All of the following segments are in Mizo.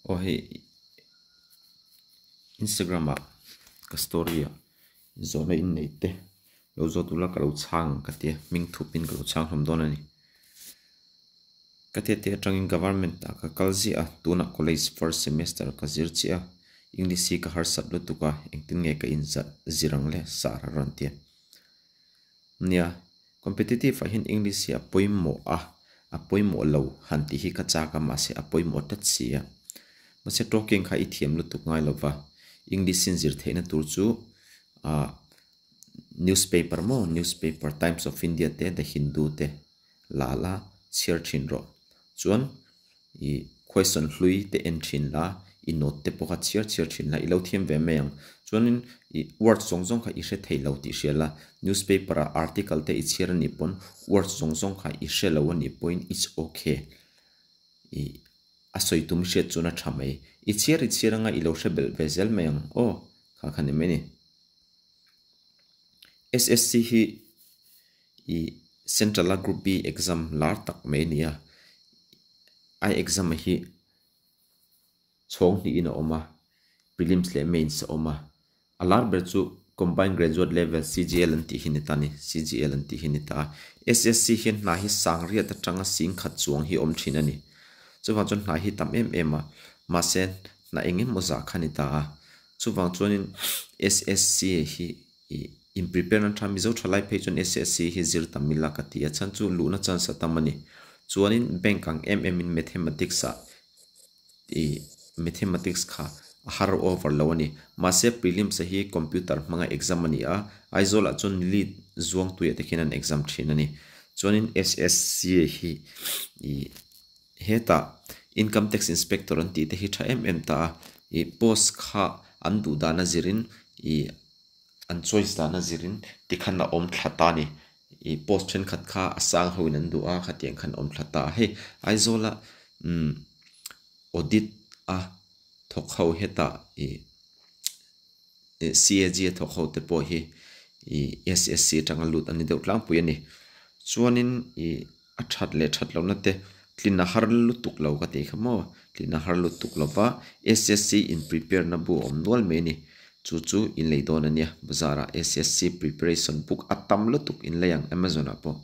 Aw hei Instagram ah ka story ah zawhna in nei te lo zawt ula ka lo chhang ang ka tia hming thup in ka lo chhang hlawm dawn a ni. Ka tete atangin government ah ka kal ziah a tunah college first semester ka zir chiah a English hi ka harsat lutuk a engtin nge ka inzah zir ang le sar a rawn tia. Nia competitive ah hian English hi a pawimawh a a pawimawh lo han tih hi ka chak a mahse a pawimawh tlat si a. Mahse talking kha i thiam lutuk ngai lova English in zir theihna tur chu ah newspaper maw newspaper Times of India te The Hindu te la la chhiar thin rawh. Chuan i question hlui te en thin la, i note te pawh kha chhiar chhiar thin la, i lo thiam ve mai ang. Chuanin i word zawng zawng kha i hre thei lo tih hria la, newspaper ah article te i chhiar a nih pawn word zawng zawng kha i hre lo a nih pawhin it's okay. I a sawi tum hriat chuan a tha mai. I chhiar i chhiar anga i lo hre belh ve zel mai ang aw, kha kha ni mai ni. SSC hi i Central a Group B exam lar tak mai a ni a, a exam hi chhawng hnihin a awm a, prelims leh mains a awm a, a lar ber chu Combined Graduate Level, CGL an tih hi ni ta a ni, CGL an tih hi ni ta a. SSC hian hna hi sangriat atanga sing khat chuang hi a awm thin a ni. Chuvang chuan hna hi tam em em a, mahse hna eng emaw zah kha a ni ta a. Chuvang chuanin SSC hi ih in prepare nan tha Mizo tha lai phei chuan SSC hi zir tam ila ka ti a chhan chu luhna chance a tam a ni. Chuanin bank ang em em in mathematics ah ih mathematics kha a har over lo a ni. Mahse prelims a hi computer hmanga exam a ni a, Aizawl ah chuan lead zuang tuiah te khian an exam thin a ni. Chuanin SSC hi ih Hetah Income Tax Inspector an tih te hi tha em em ta a, ih post kha an duh dan a zirin ih an choice dan a zirin tikhan a awm thla ta a ni. Ih post thenkhat kha a sang ho in an duh a, khatiang khan a awm thla ta a. Hei Aizawla umm audit a thawk ho hetah ih CAG a thawk ho te pawh hi ih SSC atanga lut an ni deuh tlangpui a ni. Chuanin ih. A that leh that lohna te tlin a har lutuk lo ka tih kha maw? Tlin a har lutuk lo va, SSC in prepare na bu a awm nual mai a ni. Chu chu in lei dawn a nia, bazar ah SSC preparation book a tam lutuk in lei ang Amazon ah pawh.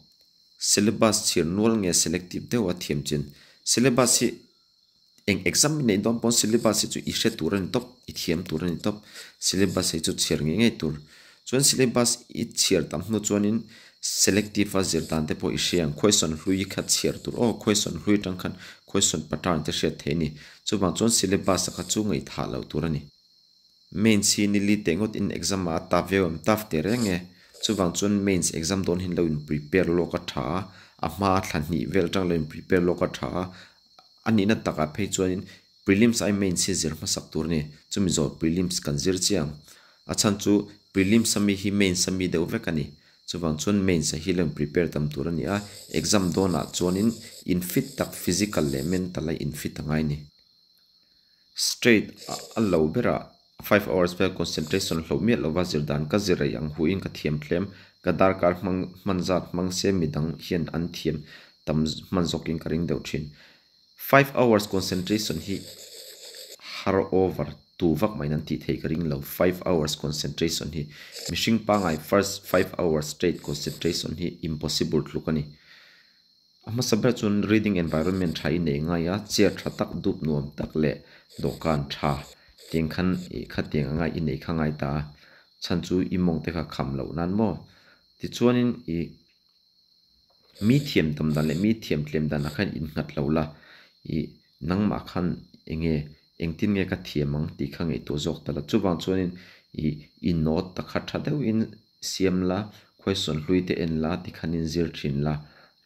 Syllabus chhir nual nge selective deuh a thiam chin? Syllabus hi eng exam i neih dawn pawn syllabus hi chu i hre tur a ni tawp, i thiam tur a ni tawp. Syllabus hi chu chhiar ngei ngei tur. Chuan syllabus i chhiar tam hnu chuanin selective a zir dan te pawh i hria ang. Question hlui kha chhiar tur aw, question hlui atang khan question pattern te hriat theih a ni. Chuvang chuan syllabus a kha chu ngaihthah loh tur a ni. Mains hi nili teh ngawt in exam ah a taf viau em? Taf teh reng e. Chuvang chuan mains exam dawn hian lo in prepare lawk a tha a, a hma thla hnih vel atang lo in prepare lawk a tha a. A nihna takah phei chuanin prelims ai mains hi zir hmasak tur a ni. Chumi zawh prelims kan zir chiang. A chhan chu prelims ami hi mains ami deuh vek a ni. Chuvang chuan mains a hi lo in prepare tam tur a ni a. Exam dawnah chuanin in fit tak physical leh mental a in fit a ngai a ni. Straight a lo berah 5 hours vel concentration hloh miah lova zir dan ka zir rei ang huin ka thiam tlem. Ka darkar hmang hman zat hmang se midang hian an thiam tam hman zawkin ka ring deuh thin. 5 hours concentration hi har over tu vak mai nan tih theih ka ring lo. 5 hours concentration hi mihring pangai first 5 hours straight concentration hi impossible tluk a ni. A hmasa ber chuan reading environment tha i nei ngai a, chair tha tak dup nuam tak leh dawhkan tha tiang khan ih khatiang anga i nei kha ngai ta a, chhan chu i mawng te kha kham loh nan maw? Tichuanin ih mi thiam tam dan leh mi thiam tlem danah khan innghat lo la, ih nangmah khan eng nge engtin nge ka thiam ang tih kha ngaihtuah zawk ta la. Chuvang chuanin ih i note ta kha tha deuhin siam la, question hlui te en la tikhanin zir thin la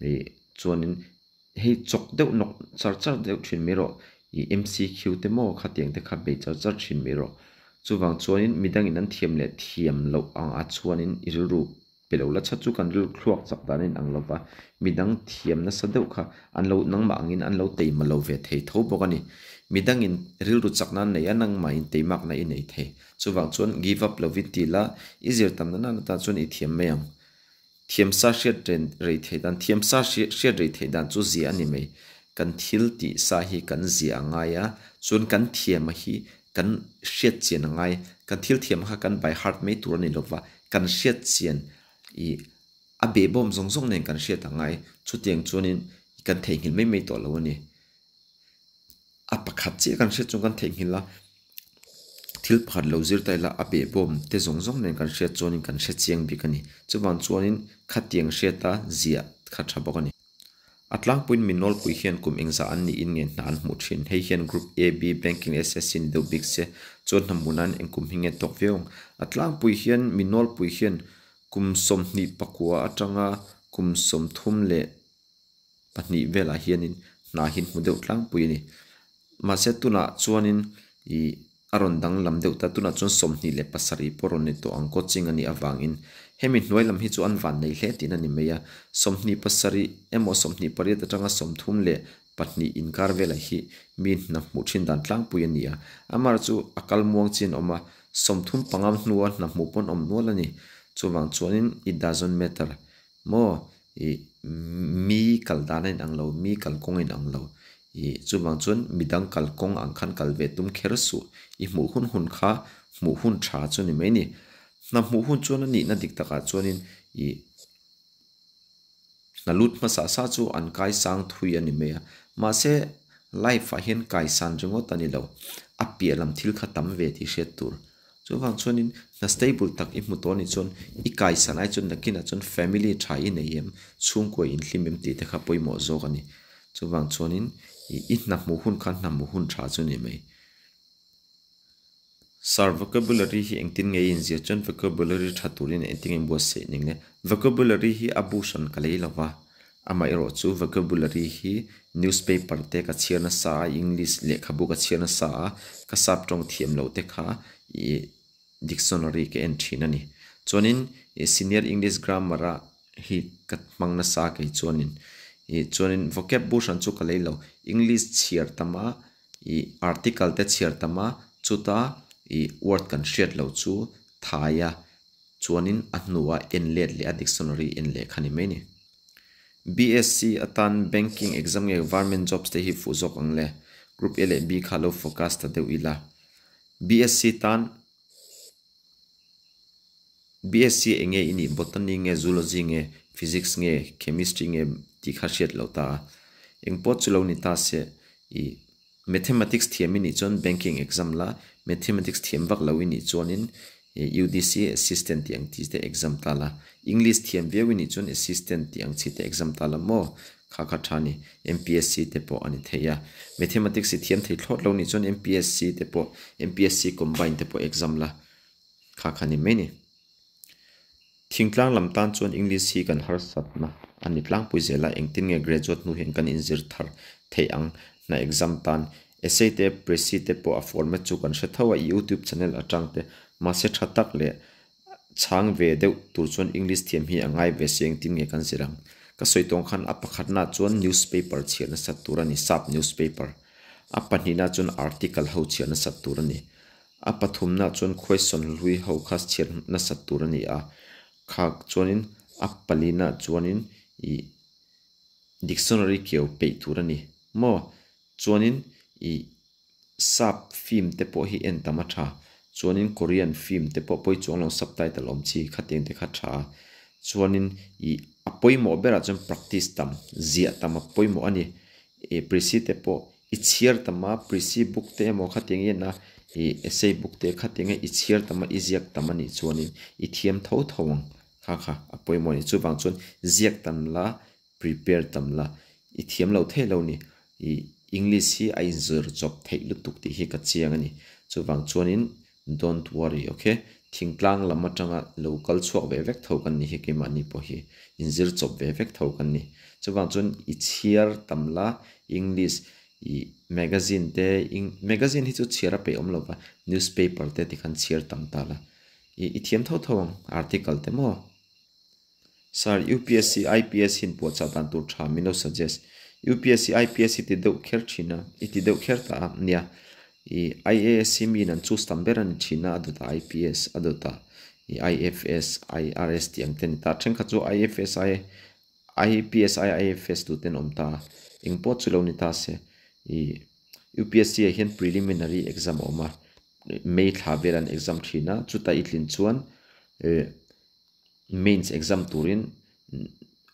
ih chuanin hei chawk deuh nawk char char deuh thin mai rawh ih MCQ te maw khatiang te kha bei char char thin mai rawh. Chuvang chuanin midangin an thiam leh thiam loh ang a chuanin i rilru pe lo la chha chu kan rilru thluak chak dan a inang lo va, midang thiam nasa deuh kha an lo nangmah angin an lo teima lo ve thei tho bawk a ni. Midangin rilru chak nan nei a nangmahin teimakna i nei thei. Chuvang chuan give up lovin ti la, i zir tam na nana tan chuan i thiam mai ang. Thiam sa hriat rei theih dan, Thiam sa hriat rei theih dan chu zia a ni mai. kan thil tih sa hi kan ziah a ngai a, chuan kan thiam a hi kan hriat chian a ngai. Kan thil thiam kha kan by heart mai tur a ni lova, kan hriat chian ih a behbawm zawng zawng nen kan hriat a ngai. Chutiang chuanin kan theihnghilh mai mai tawh lo a ni. A pakhat chiah kan hriat chuan kan theihnghilh a, thil pakhat lo zir ta ila a behbawm te zawng zawng nen kan hriat chuanin kan hre chiang bik a ni. Chuvang chuanin khatiang hriata ziah kha tha bawk a ni. A tlangpuiin mi nawlpui hian kum engzah an niin nge hna an hmuh thin. Hei hian Group A, B, Banking leh SSC ni deuh bik se chuan hna hmuh nan engkum hi nge tawk viau ang. A tlangpui hian mi nawlpui hian kum 24 atanga kum 32 velah hianin hna hi an hmu deuh tlangpui a ni. Mahse tunah chuanin ih a rawn danglam deuh ta, tunah chuan 27 pawh rawn ni tawh ang coaching a nih avangin hemi hnuai lam hi chu an van nei hle tihna a ni mai a. 27 emaw 28 atanga 32 inkar velah hi mi hna hmuh thin dan tlangpui a ni a. Amaherawhchu chu a kal muang chin a awm a, 35 hnua hna hmuh pawn awm nual a ni. Chuvang chuanin it doesn't matter maw ih mi kal dan a inang lo, mi kalkawng a inang lo. Ih chuvang chuan midang kalkawng ang khan kal ve tum kher suh. I hmuh hun hun kha hmuh hun tha chu ni mai ni. Hna hmuh hun chuan a nihna dik takah chuanin ih hna lut hmasa sa chu an kaisang thui a ni mai a. Mahse life ah hian kaisan ringawt a ni lo. A piah lam thil kha tam ve tih hriat tur. Chuvang chuanin hna stable tak i hmu tawh anih chuan i kaisan ai chuan nakinah chuan family tha i nei em, chhungkua i inhlim em tih te kha pawimawh zawk a ni. Chuvang chuanin i hna hmuh hun kha hna hmuh hun tha chu ni mai. Sir, vocabulary hi engtin nge i inzir chuan vocabulary tha turin engtin nge i buatsaih ning le? Vocabulary hi a bu hran ka lei lova, amaherawh chu vocabulary hi newspaper te ka chhiar nasa a, English lehkhabu ka chhiar nasa a, ka sap tawng thiam loh te kha ih dictionary ka en thin a ni. Chuanin ih senior English grammar a hi ka hmang nasa kei chuanin ih chuanin vocab bu hran chu ka lei lo, English chhiar tam a ih article te chhiar tam a, chuta ih word kan hriat loh chu thai a, chuanin a hnuah en let leh a dictionary en leh kha ni mai ni. BSc atan banking exam nge government jobs te hi fuh zawk ang le? Group A leh B kha lo focus ta deuh ila. BSc tan BSc eng nge i nih botany nge zoology nge physics nge chemistry nge tih kha hriat loh ta a. Eng pawh chu lo ni ta se ih mathematics thiam i nih chuan banking exam la, mathematics thiam vak lo i nih chuanin UDC assistant tih ang chi te exam ta la, English thiam viau i nih chuan assistant tih ang chi te exam ta la maw? Kha kha tha ni. MPSC te pawh a ni thei a. Mathematics i thiam thei thlawt lo nih chuan MPSC te pawh, MPSC combine te pawh exam la. Kha kha ni mai ni. Thingtlang lam tan chuan English hi kan harsatna a ni tlangpui zel a, engtin nge graduate hnu hian kan inzir thar theih ang hna exam tan. Essay te, pressy te pawh a format chu kan hre tho a, YouTube channel atang te. Mahse tha tak leh chhang ve deuh tur chuan English thiam hi a ngai ve si engtin nge kan zir ang. Ka sawi tawng khan a pakhatna chuan newspaper chhiar nasat tur a ni, sap newspaper. A pahnihna chuan article ho chhiar nasat tur a ni. A pathumna chuan question hlui ho kha chhiar nasat tur a ni a, kha chuanin a palina chuanin ih dictionary keu peih tur a ni maw? Chuanin ih sap film te pawh hi en tam a tha, chuanin Korean film te pawh pawi chuang lo subtitle awm chi khatiang te kha tha a, chuanin ih a pawimawh berah chuan practice tam, ziah tam a pawimawh a ni. Ih prissy te pawh I chhiar tam a, Prissy book te emaw khatiang i en a, i essay book te khatiang i chhiar tam a, i ziak tam a nih chuanin i thiam tho tho ang kha kha a pawimawh a ni. Chuvang chuan ziak tam la, prepare tam la, i thiam lo thei lo ni. I English hi a inzir chawp theih lutuk tih hi ka chiang a ni. Chuvang chuanin don't worry ok. Thingtlang lam atanga lo kal chhuak ve vek tho kan ni hi keimahni pawh hi inzir chawp ve vek tho kan ni. Chuvang chuan i chhiar tam la English i magazine te magazine hi chu chhiar a peih awm lova newspaper te tikhan chhiar tam ta la i i thiam tho tho ang article te maw. Sir, UPSC, IPS hi inpuahchah dan tur tha min lo suggest. UPSC, IPS hi ti deuh kher thin a, i ti deuh kher ta a, nia. I IAS hi miin an choose tam ber a ni thin a, a dawtah IPS, a dawtah i IFS, IRS tih ang te a ni ta. Thenkhat chu IFS ai, IPS ai IFS duh ten awm ta a. Engpawh chu lo ni ta se ih UPSC ah hian preliminary exam a awm a, May thla vel an exam thin a, chutah i tlin chuan eh mains exam turin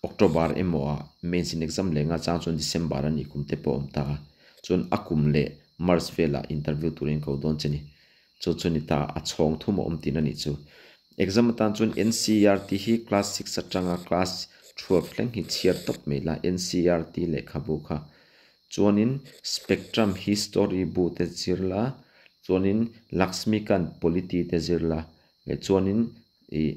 October emaw ah mains in exam leh nga chang chuan December a nih kum te pawh a awm ta a, chuan a kum leh March velah interview turin ko dawn che ni. Chu chu ni ta a chhawng thum a awm tihna nih chu. Exam atan chuan NCERT hi class six atanga class 12 thleng hi chhiar tawp mai la NCERT lehkhabu kha. Chuanin Spectrum History bu te zir la, chuanin Laxmikant Polity te zir la, leh chuanin ih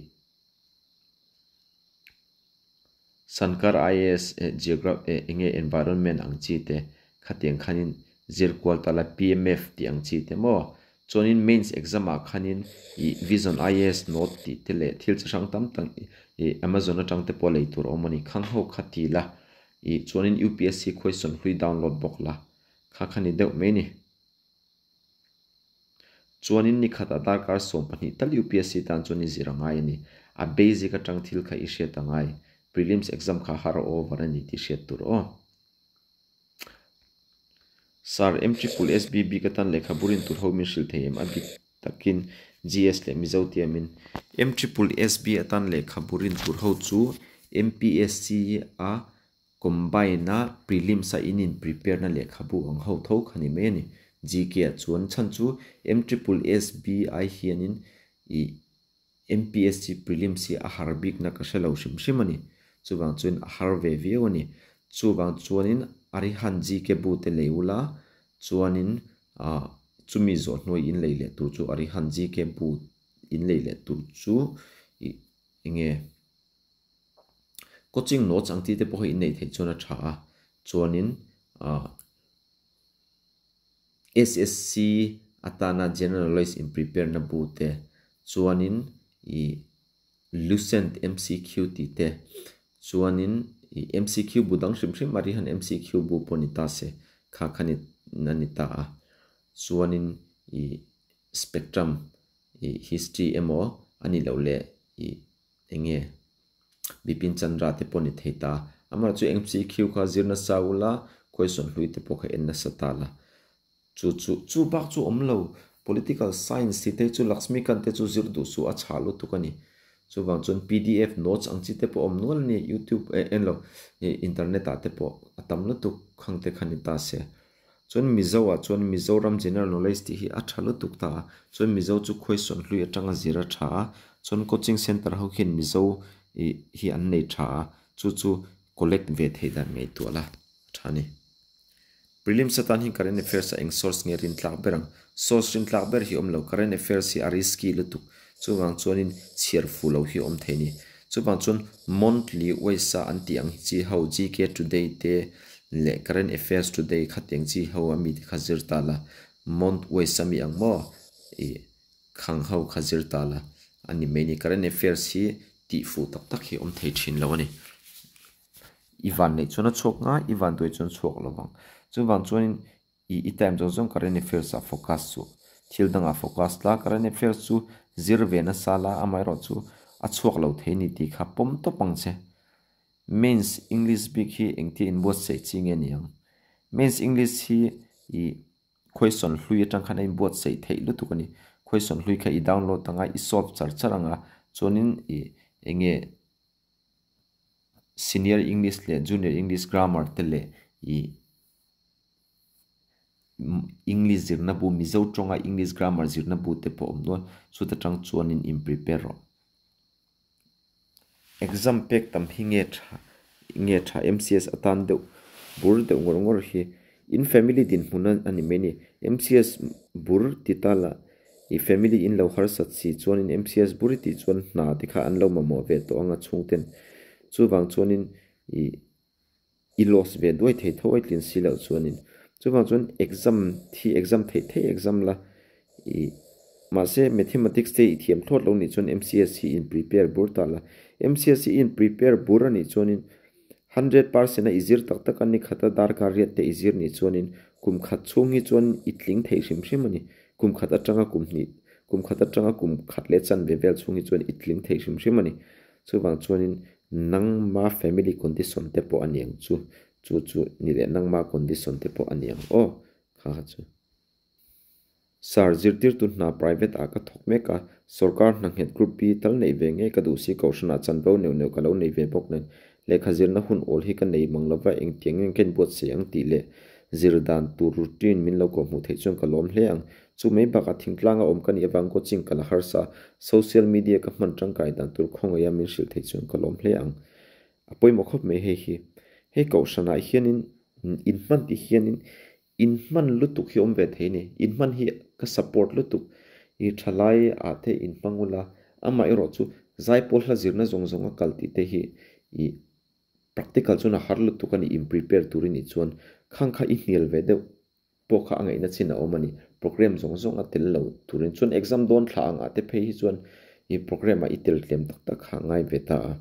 Sankar IAS eh Geograph eh enge Environment ang chi te khatiang khanin zir kual ta la PMF tih ang chi te maw? Chuanin Mains exam ah khanin ih Vision IAS note tih te leh thil chi hrang tam tak ih Amazon atang te pawh lei tur a awm a ni. Khang ho kha ti la ih chuanin UPSC question hlui download bawk la kha kha ni deuh mai ni. Chuanin ni khatah darkar 12 tal UPSC tan chuan i zir a ngai a ni. A basic atang thil kha i hriat a ngai. Prelims exam kha har over a ni tih hriat tur aw. Sir, M triple SB bik atan lehkhabu rin tur ho min hrilh thei em? A bik takin GS leh Mizo tiamin. M triple SB atan lehkhabu rin tur ho chu MPSC a Combine a prelims a in in prepare na lehkhabu ang ho tho kha ni mai a ni. GK ah chuan chhan chu M triple SB ai hianin ih MPSC prelims hi a har bikna ka hre lo hrim hrim a ni. Chuvang chuan a har ve viau a ni. Chuvang chuanin Arihant GK bu te lei ula chuanin ah chumi zawh hnuai in lei leh tur chu Arihant GK bu in lei leh tur chu ih enge Coaching notes ang tite pawh hi inneih theih chuan a tha a, chuanin ah SSC atana general knowledge in prepare na bu te, chuanin ih Lucent MCQ tih te, chuanin ih MCQ bu dang hrim hrim a rihan MCQ bu pawh ni ta se kha kha ni a ni ta a, chuanin ih spectrum ih history emaw a nih loh leh ih. Enge Bipin Chandra te pawh ni thei ta. Amaherawhchu chu MCQ kha zir nasa ula, question hlui te pawh kha en nasa ta la. Chu chu chu bak chu awm lo. Political science tih te chu Laxmikant te chu zir duh suh a chhah lutuk a ni. Chuvang chuan pdf notes ang chi te pawh awm nual a ni. Youtube eh en lo internet ah te pawh a tam lutuk khang te kha ni ta se. Chuan Mizo ah chuan Mizoram General Knowledge tih hi a tha lutuk ta a, chuan Mizo chu question hlui atanga zir a tha a, chuan coaching centre ho khian Mizo ih hi an nei tha a, chu chu collect ve theih dan ngaihtuah la a tha a ni. Prelims atan hian current affairs ah eng source nge rintlak ber ang? Source rintlak ber hi awm lo, current affairs hi a risky lutuk, chuvang chuanin chhiar fuh lo hi awm thei a ni. Chuvang chuan monthly wise a an tih ang chi ho GK Today te leh Current Affairs Today khatiang chi ho a mite kha zir ta la, month wise a mi ang maw ih khang ho kha zir ta la a ni mai ni. Current Affairs hi tih fuh tak tak hi awm thei thin lo a ni. I van neih chuan a chhuak nga, i van duai chuan chhuak lo vang. Chuvang chuanin I i time zawng zawng current affairs ah focus chu thil dangah focus la, current affairs chu zir ve nasa la amaherawhchu a chhuak lo thei ni tih kha pawm tawp ang che. Mains English bik hi engtia inbuatsaih chi nge ni ang? Mains English hi i question hlui atang khan a inbuatsaih theih lutuk a ni. Question hlui kha i download anga i solve char char anga chuanin i enge senior English leh junior English grammar te leh i English zirna bu Mizo tawnga English grammar zirna bu te pawh awm nual chuta tang chuanin in prepare rawh. Exam pek tam hi nge tha nge tha MCS atan deuh bur deuh ngawr ngawr hi in family dinhmun a ni mai a ni. MCS bur ti ta la i family in lo harsat si chuanin MCS bur i tih chuan hna te kha an lo mamawh ve tawh ang a chhungten chuvang chuanin ih I loss ve duai thei tho ai tlin si loh chuanin chuvang chuan exam thi exam theih theih exam la i mahse mathematics te i thiam thlawt lo nih chuan MCS hi in prepare bur ta la MCS hi in prepare bur a nih chuanin 100% a i zir tak tak a ni khat a darkar riat te i zir nih chuanin kum khat chhung hi chuan i tling thei hrim hrim a ni kum khat atanga kum hnih kum khat atanga kum khat leh chanve vel chhung hi chuan i tling thei hrim hrim a ni chuvang chuanin Nangma family condition te pawh a ni ang chu. Chu chu ni leh nangma condition te pawh a ni ang aw kha kha chu. Sir, zirtirtu hna private ah ka thawk mek a, sorkar hna nghet group B tal neih ve ngei ka duh si, kohhranah chanvo neuh neuh ka lo nei ve bawk nen lehkha zirna hun awl hi ka nei mang lova engtiang nge ka inbuatsaih ang tih leh zir dan tur routine min lo kawhhmuh theih chuan ka lawm hle ang. Chu mai bakah thingtlanga awm ka nih avang coaching ka la harsa a, social media ka hman tangkai dan tur khawngaih a min hrilh theih chuan ka lawm hle ang. A pawimawh khawp mai hei hi. Hei kohhranah hianin inhman tih hianin inhman lutuk hi awm ve thei a ni. Inhman hi ka support lutuk. I thalai ah te inhmang ula, amaherawh chu zaipawl hla zirna zawng zawng a kal tih te hi i practical chuan a har lutuk a ni, in prepare tur i nih chuan khang kha i hnial ve deuh pawh kha a ngaihna chin a awm a ni. Programme zawng zawng a tel lo turin chuan exam dawn thla angah te phei hi chuan i programme ah i tel tlem tak tak kha a ngai ve ta a.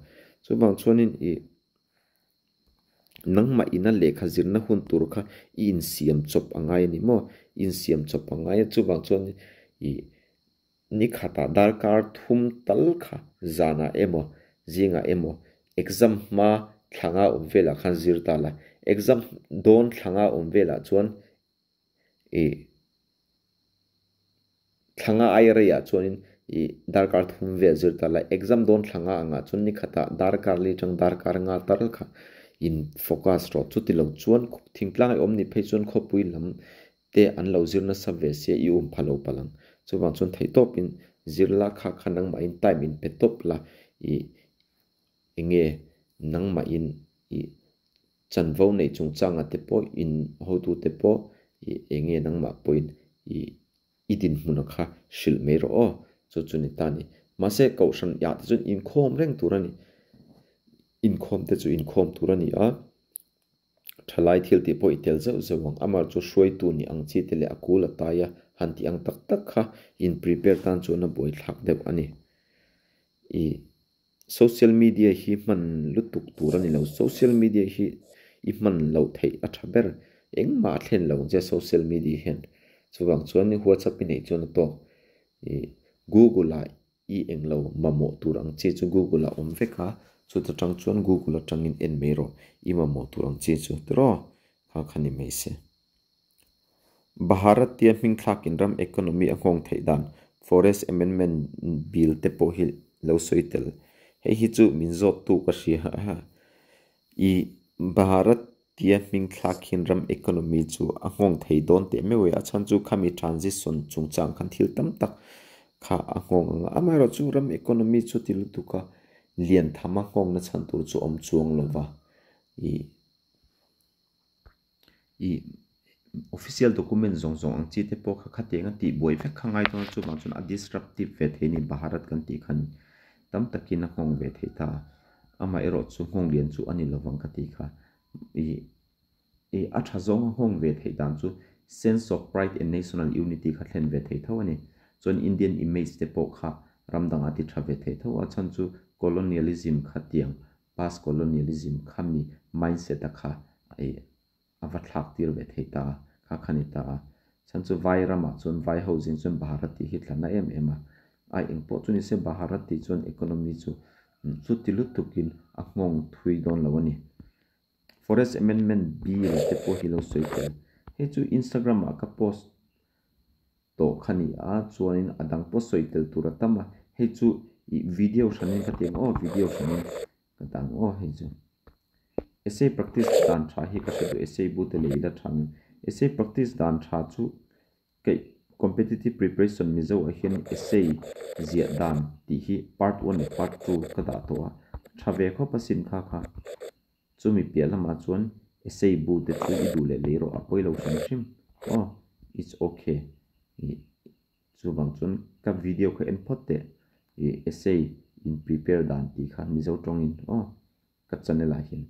Chuvang chuanin i nangmah ina lehkha zirna hun tur kha i insiam chawp a ngai a ni maw? I insiam chawp a ngai a, chuvang chuan i Ni khatah darkar thum tal kha zanah emaw, zingah emaw exam hma thlanga awm velah khan zir ta la. Exam dawn thlanga awm velah chuan ih thlanga aia reiah chuanin ih darkar thum vel zir ta la. Exam dawn thlanga angah chuan ni khatah darkar li atang darkar nga tal kha in focus rawh. Chuti lo chuan thingtlang i awm nih phei chuan khawpui lam te an lo zir nasa ve sia i um pha lo palh ang. Chuvang chuan theih tawpin zir la kha kha nangmahin time in pe tawp la i enge nangmahin i chanvo neih chungchanga te pawh in hotu te pawh i enge nangmah pawhin i i dinhmuna kha hrilh mai rawh aw chu chu ni ta ni. Mahse kohhran ah te chuan inkhawm reng tur a ni. Inkhawm te chu inkhawm tur a ni a. Thalai thil tih pawh i tel zeuh zeuh ang. Amar chu hruaitu nih ang chi te leh a kul a tai a, han tih ang tak tak kha in prepare tan chuan a buaithlak deuh a ni. I social media hi hman lutuk tur a ni lo. Social media hi i hman loh theih a tha ber. Engmah a thlen lo ang che social media hian. Chuvang chuan WhatsApp i neih chuan a tawk. I Google ah I englo mamawh tur ang che chu Google ah awm vek a, chuta tang chuan Google atangin en mai rawh, i mamawh tur ang che chu tiraw kha kha ni mai se. Bharatya hming thlakin ram economy a nghawng theih dan Forest Amendment Bill te pawh hi lo sawi tel. Hei hi chu min zawt tu ka hria a, i Bharat Tia hming thlak hian ram economy chu a nghawng thei dawn teh meuh e, a chhan chu khami transition chungchang khan thil tam tak kha a nghawng ang a, amaherawh chu ram economy chu ti lutuk a lian tham a nghawngna chhan tur chu awm chuang lo va, ih ih official document zawng zawng ang chi te pawh kha khatiang a tihbuai vek kha ngai dawn a, chuvang chuan a disruptive ve thei a ni Bharat kan tih khan tam takin a nghawng ve thei ta a. Amaherawh chu nghawng lian chu a ni lovang ka ti kha. Ih ih a tha zawnga nghawng ve theih dan chu sense of pride and national unity kha thlen ve thei tho a ni. Chuan Indian image te pawh kha ram dangah ti tha ve thei tho a, chhan chu colonialism kha tiang past colonialism khami mindset a kha ih a va thlak tir ve thei ta a, kha kha ni ta a. Chhan chu vai ramah chuan vai ho zing chuan Bharat tih hi tla na em em a, ai eng pawh chu ni se Bharat tih chuan economy chu chuti lutukin a nghawng thui dawn lo a ni. Forest Amendment Bill te pawh hi lo sawi tel. Hei chu Instagram ah ka post tawh kha ni a, chuanin a dang pawh sawi tel tur a tam a, hei chu ih video hranin ka ti ang aw, video hranin ka dah ang aw hei chu. Essay practice dan tha hi ka hre duh, essay bu te leh ila tha nen. Essay practice dan tha chu keih competitive preparation Mizo ah hian essay ziah dan tih hi part one leh part two ka dah tawh a, tha ve khawp asin kha kha. Chumi piah lamah chuan essay bu te chu i duh leh lei rawh a pawi lo hrim hrim aw, it's okay. Ih Chuvang chuan ka video kha en phawt teh ih essay in prepare dan tih kha Mizo tawngin aw ka channel ah hian.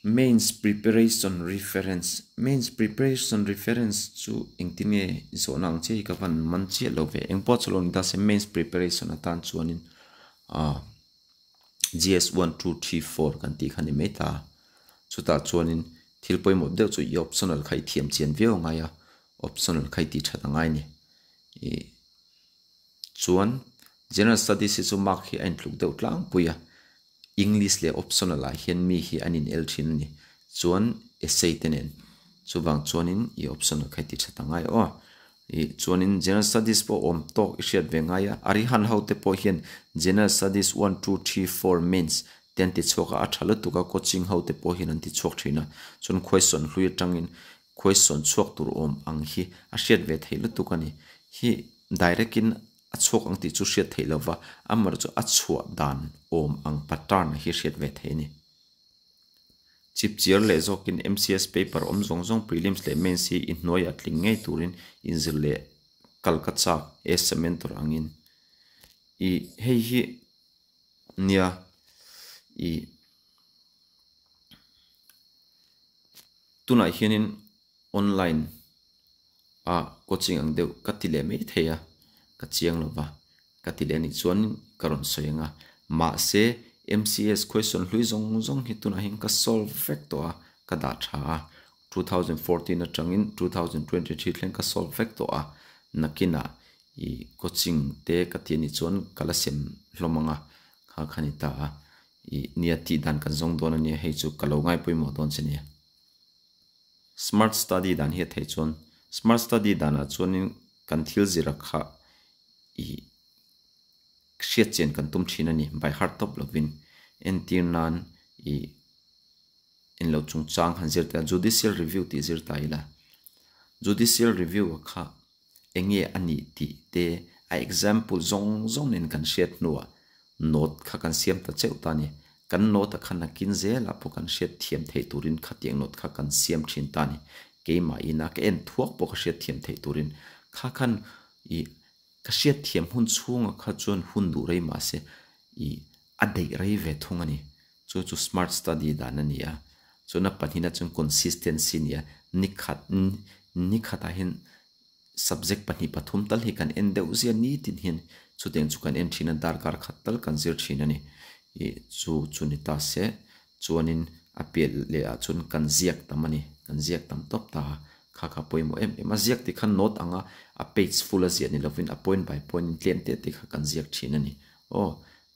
Mains preparation reference Mains preparation reference chu engtin nge zawhna ang chiah hi ka van man chiah lo ve engpawh chu lo ni ta se mains preparation atan chuanin ah GS 1 2 3 4 kan tih kha ni mai ta chutah chuanin thil pawimawh deuh chu i optional kha i thiam chian viau a ngai a optional kha i tih that a ngai a ni ih chuan general studies hi chu mark hi a intluk deuh tlangpui a. English leh optional ah hian mi hi an in el thin a ni. Chuan essay te nen chuvang chuanin i optional kha i ti tha ta ngai aw. Ih chuanin general studies pawh awm tawk i hriat ve ngai a, Arihan ho te pawh hian general studies one two three four mains te an ti chhuak a, a tha lutuk a coaching ho te pawh hian an ti chhuak thin a, chuan khuaisawn hlui atangin khuaisawn chhuak tur awm ang hi a hriat ve theih lutuk a ni. Hi direct in a chhuak ang tih chu hriat theih lova, amaherawhchu a chhuah dan awm ang pattern hi hriat ve theih a ni. Chipchiar leh zawkin MCS paper awm zawng zawng prelims leh mains hi i hnuaiah tling ngei turin inzir leh kal ka chak e cement tur angin i hei hi nia i tunah hianin online a coaching ang deuh ka ti leh mai thei a, ka chiang lo va, ka ti leh anih chuan ka rawn sawi ang a, mahse MCS question hlui zawng zawng hi tunah hian ka solve vek tawh a, ka dah tha a, 2014 atangin 2023 thleng ka solve vek tawh a, nakinah ih coaching te ka ti anih chuan ka la sem hlawm ang a, kha kha ni ta a, ih nia tih dan kan zawng dawn ania hei chu ka lo ngai pawimawh dawn che nia. Smart study dan hi a theih chuan smart study danah chuanin kan thil zira kha ih hriat chian kan tum thin a ni by heart tawp lovin entir nan ih englo chungchang han zir ta judicial review tih zir ta ila judicial review a kha eng nge a nih tih te a example zawng zawng nen kan hriat hnuah note kha kan siam ta cheuh ta a ni. Kan note a kha nakin zelah pawh kan hriat thiam theih turin khatiang note kha kan siam thin ta a ni. Keimah ina ka en thuak pawh ka hriat thiam theih turin kha khan ih ka hriat thiam hun chhungah kha chuan hun duh rei mah se ih a daih rei ve thung a ni. Chu chu smart study dan a ni a. Chuan a pahnihna chuan consistency a ni a. Nikhat nikhatah hian subject pahnih pathum tal hi kan en deuh zia nitin hian chutiang chu kan en thin a, darkar khat tal kan zir thin a ni. Ih chu chu ni ta se chuanin a piah leh ah chuan kan ziak tam a ni. Kan ziak tam tawp ta a, kha kha pawimawh em em a. Ziak tih kha note anga a page full a ziah ni lovin a point by point in tlem teh teh kha kan ziak thin a ni. Aw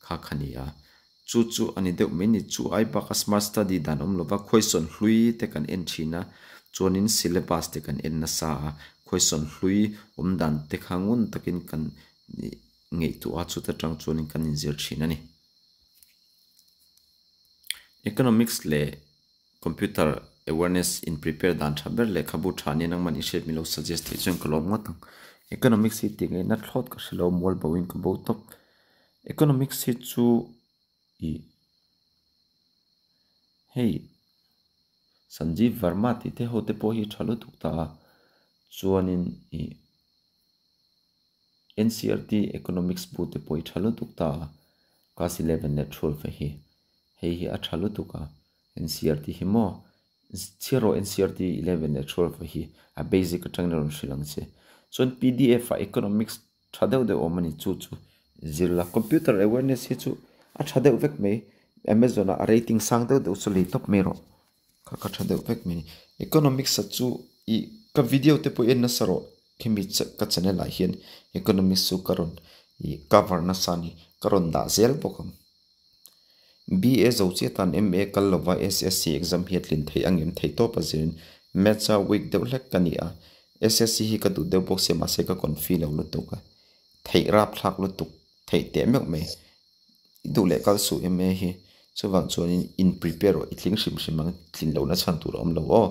kha kha ni a. Chu chu a ni deuh mai ni. Chu ai baka smart study dan awm lova khawisawn hlui te kan en thin a, chuanin syllabus te kan en nasa a, khawisawn hlui awm dan te kha ngun takin kan ngaihtuah a, chuta tang chuanin kan inzir thin a ni. Economics leh Computer awareness in prepare dan tha ber lehkhabu tha nia nangman i hriat milo suggest theih chuan ka lawm ngawt ang. Economics hi tih ngaihna thlawt ka hrelo mual bo in ka bo tawp. Economics hi chu ih hei Sanjeev Verma tih te ho te pawh hi tha lutuk ta a chuanin ih NCERT economics bu te pawh hi tha lutuk ta a class 11 leh 12 hi hei hi a tha lutuk a. NCERT hi maw? Chhiar rawh NCERT 11 leh 12 hi a basic atangin a rawn hrilh ang che. Chuan pdf ah economics tha deuh deuh awm a ni chu chu zir la. Computer awareness hi chu a tha deuh vek mai. Amazon ah a rating sang deuh deuh chu lei tawp mai rawh. Kha kha tha deuh vek mai. Economics ah chu ih ka video te pawh i en nasa rawh. Khemi ka channel ah hian economics chu ka rawn ih cover nasa a ni. Ka rawn dah zel bawk ang. BA zo chiah tan MA kal lova SSC exam hi a tlin theih ang em theih tawp a zirin Maths a weak deuh hlek ka ni a, SSC hi ka duh deuh bawk sia mahse ka confi lo lutuk a, theih rap thlak lutuk theih teh meuh mai i duh leh kal suh MA hi chuvang chuanin in prepare rawh i tling hrim hrim ang tlin lohna chhan tur a awm lo aw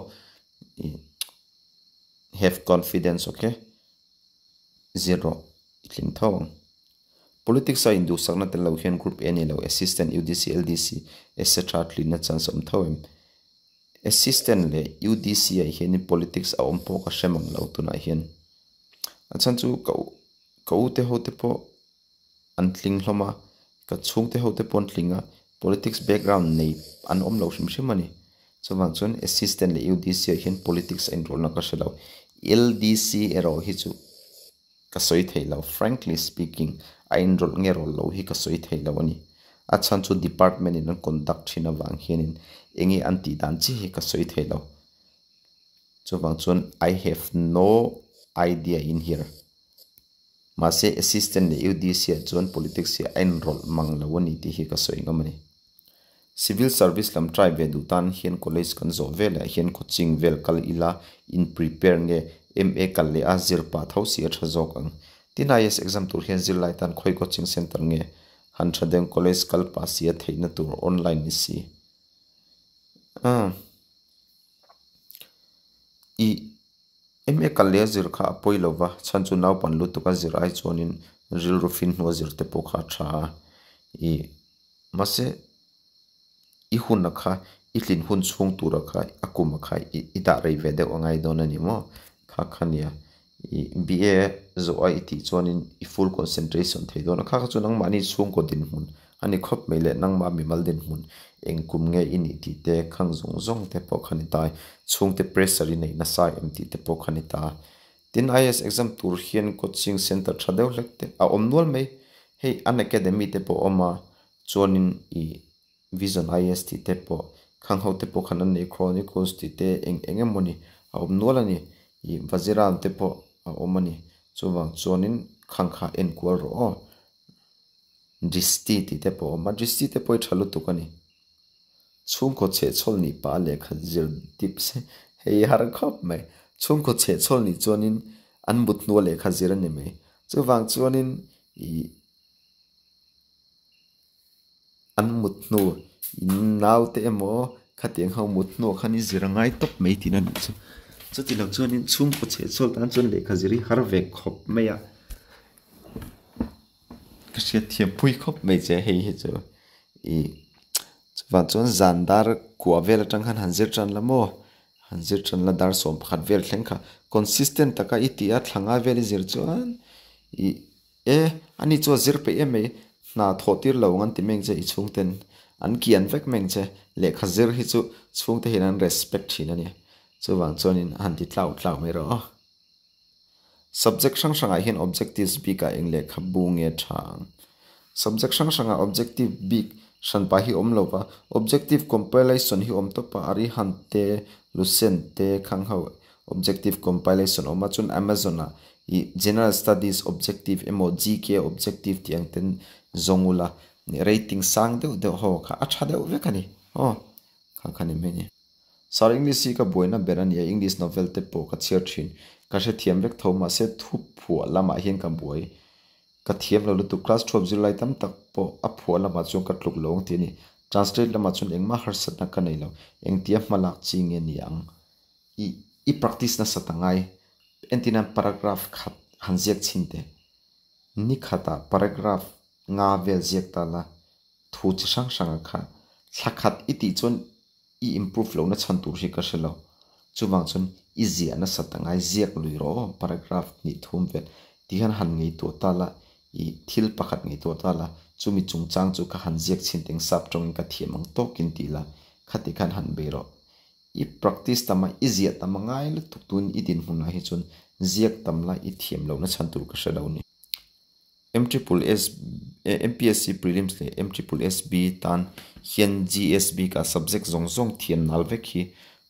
have confidence ok zir rawh i tling tho ang. Politics a induhsakna tel lo hian Group A ni lo, Assistant, UDC, LDC etc tlinna chance a awm tho em? Assistant leh UDC ah hianin politics a awm pawh ka hre mang lo tunah hian. A chhan chu ka ka u te ho te pawh an tling hlawm a, ka chhungte ho te pawh an tling a, politics background nei an awm lo hrim hrim a ni. Chuvang chuan Assistant leh UDC ah hian politics a inrawlhna ka hre lo. LDC erawh hi chu. Ka sawi thei lo, frankly speaking, a inrawlh nge rawlh lo hi ka sawi thei lo a ni. A chhan chu department in an conduct thin avang hianin enge an tih dan chiah hi ka sawi thei lo. Chuvang chuan I have no idea in here. Mahse assistant leh UDC ah chuan politics hi a inrawlh mang lo a ni tih hi ka sawi ngam a ni. Civil service lam try ve duh tan hian college kan zawh veleh hian coaching vel kal ila in prepare nge MA kal leh a zir pah tho si a tha zawk ang. Tin IAS exam tur hian zirlai tan khawi coaching center nge han tha deuh college kal pah si a theihna tur online ni si. Aaa. I MA kal leh a zir kha a pawi lova, chhan chu naupan lutuk a zir ai chuanin rilru fin hnu a zir te pawh kha a tha a. I mahse i huna kha i tlin hun chhung tura kha a kuma kha i dah rei ve deuh a ngai dawn a ni maw? Kha kha nia. I BA zawh a i tih chuanin i full concentration thei dawn a, kha kha chu nangmahni chhungkaw dinhmun a ni khawp mai leh nangmah mimal dinhmun eng kum nge i nih tih te khang zawng zawng te pawh kha ni ta, chhungte pressure i neih nasa em tih te pawh kha ni ta. Tin IAS exam tur hian coaching center tha deuh hlek te a awm nual mai, hei Unacademy te pawh a awm a, chuanin i Vision IAS tih te pawh khang ho te pawh khan an nei Chronicles tih te eng eng emaw ni a awm nual a ni ih Vaziram te pawh a awm a ni chuvang chuanin khang kha en kual rawh aw Dristi tih te pawh a awm a Dristi te pawh hi tha lutuk a ni chhungkaw chhehchhawl nih pah a lehkha zir tips hei har khawp mai chhungkaw chhehchhawl nih chuanin an mut hnua lehkha zir a ni mai chuvang chuanin ih. An mut hnu in naute emaw khatiang ho mut hnuah khan i zir a ngai tawp mai tihna a nih chu. Chuti lo chuanin chhungkaw chhehchhuak tan chuan lehkha zir hi har ve khawp mai a, ka hriat thiam pui khawp mai che hei hi chu ih chuvang chuan zan dar kua vel atang khan han zir tan la maw han zir tan la dar 11 vel thleng kha consistent taka i tih a thla ngai vel i zir chuan ih. E, ani chu a zir peih em mai, hna thawh tir lo ang an ti meng che i chhungten an kian vek meng che, lehkha zir hi chu chhungte hian an respect thin a nia, chuvang chuanin a han ti tlau tlau mai rawh aw. Subject hrang hrangah hian objectives bikah eng lehkha bu nge tha ang? Subject hrang hrangah objective bik hranpa hi awm lova, objective compilation hi awm tawp a, Arihant te, Lucent te, khang ho Objective compilation awm a chuan Amazon ah ih General Studies Objective emaw GK Objective tih ang ten zawng ula rating sang deuh deuh ho kha a tha deuh vek a ni aw kha kha ni mai a ni. Sir English hi ka buaina ber a ni a English novel te pawh ka chhiar thin ka hrethiam vek tho mahse thu phuah lamah hian ka buai ka thiam lo lutuk class 12 zirlai tam tak pawh a phuah lamah chuan ka tluk lo ang tih a ni translate lamah chuan engmah harsatna ka nei lo engtia hmalak chi nge ni ang. I i practice nasat a ngai. Entir nan paragraph khat han ziak chhin teh. Ni khatah paragraph nga vel ziak ta la, thu chi hrang hranga kha thla khat i tih chuan i improve lohna chhan tur hi ka hre lo. Chuvang chuan i ziah nasat a ngai ziak lui rawh aw paragraph hnih thum vel ti hian han ngaihtuah ta la, i thil pakhat ngaihtuah ta la, chumi chungchang chu ka han ziak chhin teng sap tawngin ka thiam ang tawkin ti la, khati khan han bei rawh. I practice tam a, i ziah tam a ngai lutuk tun i dinhmunah hi chuan ziak tam la i thiam lohna chhan tur ka hre lo ni. MSSS, MPSC Prelims leh MSSB tan hian GSB ka subject zawng zawng thiam nal vek hi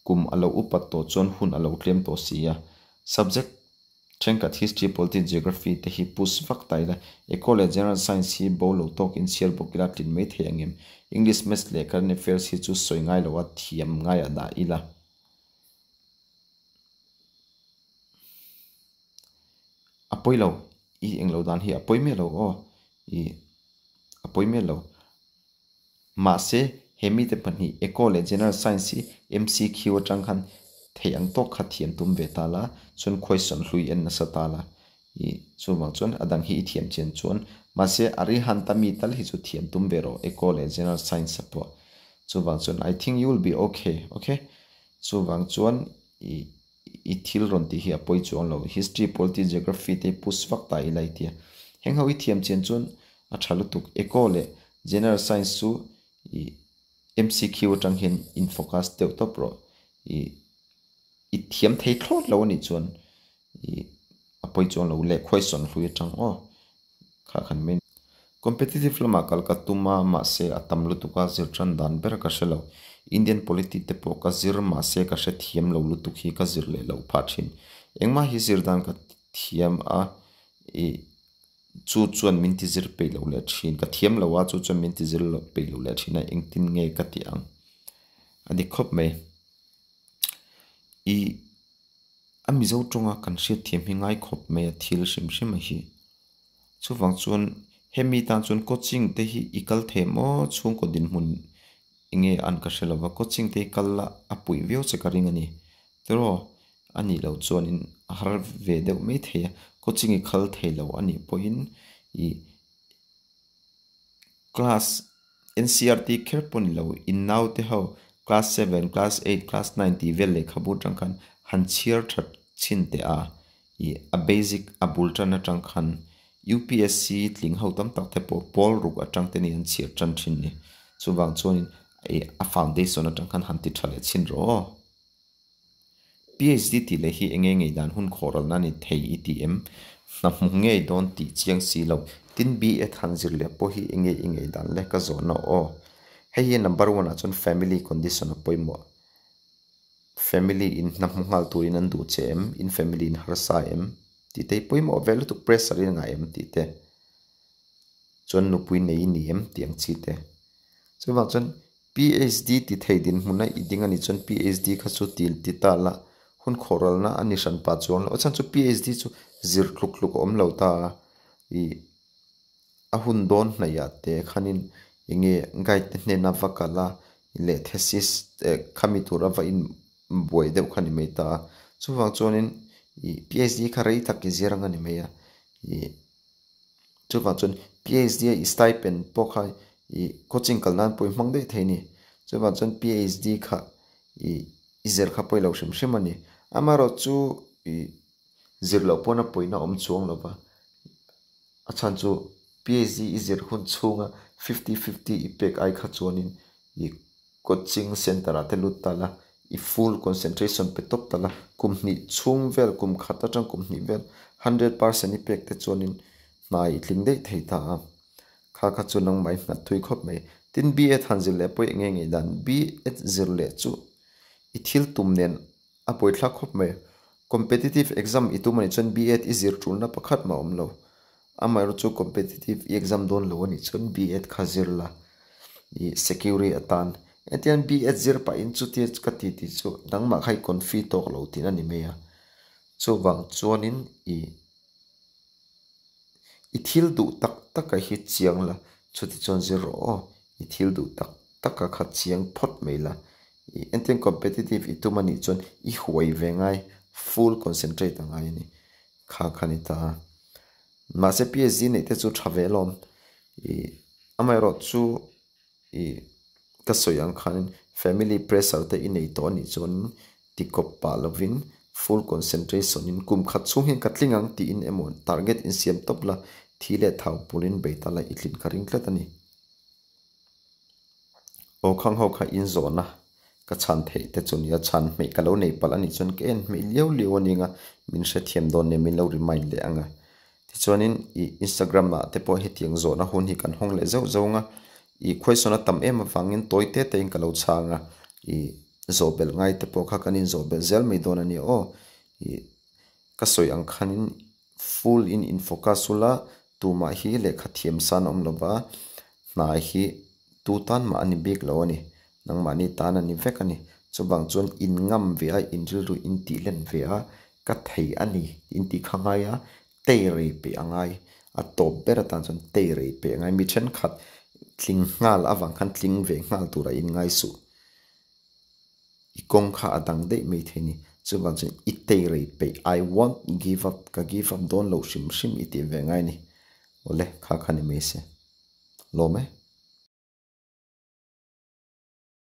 kum a lo upat tawh chuan hun a lo tlem tawh si a. Subject Thenkhat History, Politics, Geography te hi push vak ta ila, Eco leh General Science hi bo lo tawk in chhiar bawk ila tlin mai thei ang em? English, Maths leh Current Affairs hi chu sawi ngai lo a thiam ngai a dah ila. A pawi lo, i englo dan hi a pawi miah lo aw, i a pawi miah lo. Mahse, he mite pahnih Eco leh General Science hi MCQ atang khan theih ang tawk kha thiam tum ve ta la, chuan question hlui en nasa ta la. I chuvang chuan a dang hi i thiam chian chuan mahse a rihanta mi tal hi chu thiam tum ve rawh Eco leh General Science a pawh. Chuvang chuan I think you will be okay, okay? Chuvang chuan i i thil rawn tih hi a pawi chuang lo. History, Politics, Geography te hi push vak ta ila i tia. Heng ho i thiam chian chuan a tha lutuk. Eco leh General Science chu i MCQ atang hian in focus deuh tawp rawh. I i thiam thei thlawt lo anih chuan i a pawi chuang lo leh question hlui atang aw kha khan main. Competitive lamah kal ka tum a, mahse a tam lutuk a zir tan dan ber ka hre lo. Indian polity te pawh ka zir mahse ka hre thiam lo lutuk hi ka zir leh loh phah thin. Engmah hi zir dan ka thiam a, i. Chu chuan min ti zir peih lo leh thin. Ka thiam lo a, chu chuan min ti zir peih lo leh thin a, engtin nge ka tih ang? A dik khawp mai. I a Mizo tawnga kan hriat thiam hi ngai khawp mai a thil hrim hrim a hi. Chuvang chuan hemi tan chuan coaching te hi i kal thei maw chhungkaw dinhmun enge an ka hre lova coaching te hi kal la a puih viau che ka ring a ni. Tiraw a nih loh chuanin a har ve deuh mai thei a, coaching i khal thei lo a nih pawhin ih class NCERT kher pawh ni lo in naute ho class seven, class eight, class nine tih vel lehkhabu atang khan han chhiar that chhin teh a ih a basic a bul tan atang khan UPSC tling ho tam tak te pawh pawl ruk atang te ni an chhiar tan thin ni. Chuvang chuanin ih a foundation atang khan han ti tha leh chhin rawh aw. PhD tih leh hi enge ngei dan hun khawhralna ni thei i ti em? Hna hmu ngei dawn tih chiang si lo. Tin B.Ed han zir leh pawh hi enge i ngei dan le ka zawhna aw. Hei hi number one ah chuan family condition a pawimawh. Family in hna hmu nghal turin an duh che em? In family in harsa em? Tih te hi pawimawh ve lutuk pressure in a ngah em tih te. Chuan nupui nei i ni em tih ang chi te. Chuvang chuan PhD ti thei dinhmuna i ding a nih chuan PhD kha chu ti ti ta la, hun khawhralna a ni hran pah chuang lo. A chhan chu PhD chu zir tluk tluk a awm lo ta a, ih a hun dawn hnaihah te khanin eng nge guide te hnena va kal a leh thesis eh khami tura va in buai deuh kha a ni mai ta a. Chuvang chuanin ih PhD kha rei tak i zir ang a ni mai a, ih. Chuvang chuan PhD a i stipend pawh kha i coaching kal nan pawh i hmang daih thei a ni. Chuvang chuan PhD kha i i zir kha pawilo hrim hrim a ni. Amaherawh chu i zir loh pawn a pawina awm chuang lo va, a chhan chu PhD i zir hun chhunga fifty fifty i pek ai kha chuanin i Coaching centre ah te lut ta la, i full concentration pe tawp ta la, kum hnih chhung vel, kum khat atang kum hnih vel 100% i pek te chuanin hna i tling daih thei ta a. Kha kha chu nangmah i nghat thui khawp mai. Tin B.Ed han zir leh pawh i eng nge ngei dan? B.Ed zir leh chu i thil tum nen a buaithlak khawp mai. Competitive exam i tum anih chuan B.Ed i zir tulna pakhat mah a awm lo. Amaherawhchu chu competitive i exam dawn lo anih chuan B.Ed kha zir la i security atan. Hetiang B.Ed zir pahin chutia ka ti tih chu nangmah kha i confi tawk lo tihna a ni mai a. Chuvang chuanin i i thil duh tak taka hi chiang la, chuti chuan zir rawh aw, i thil duh tak taka kha chiang phawt mai la. I entirn competitive i tum anih chuan i huai ve ngai, full concentrate a ngai a ni. Kha kha ni ta. Mahse PhD neih te chu tha ve alawm. I amaherawh chu i ka sawi ang khanin family pressure te i nei tawh anih chuan ti kawp pah lovin full concentration in kum khat chhung hian ka tling ang tiin emaw target insiam tawp la thi leh thau pulin bei ta la i tlin ka ring tlat a ni. Aw khang ho kha in zawhna ka chhan theih te chu nia chhan hmeih ka lo nei palh anih chuan ka en hmeih liau liau a nia min hrethiam dawn nia min lo remind leh ang a. Tichuanin ih Instagram ah te pawh hetiang zawhna hun hi kan hawng leh zauh zauh ang a, ih question a tam em avangin tawi te te in ka lo chhang a, ih zawh belh ngai te pawh kha kan inzawh belh zel mai dawn a nia aw. Ih ka sawi ang khanin full in in focus ula tumah hi lehkha thiam san a awm lova hna hi tu tan mah a ni bik lo a ni nangmahni tan a ni vek a ni chuvang chuan in ngam ve a in rilru in tih len ve a ka thei a ni in tih kha ngai a tei rei peih a ngai a tawp ber atan chuan tei rei peih a ngai mi thenkhat tling nghal avang khan tling ve nghal tura in ngai suh. I kawng kha a dang daih mai thei ni. Chuvang chuan i tei rei peih, I won't give up, ka give up dawn lo hrim hrim i tih ve ngai ni. Awle, kha kha ni mai se. Lawm e.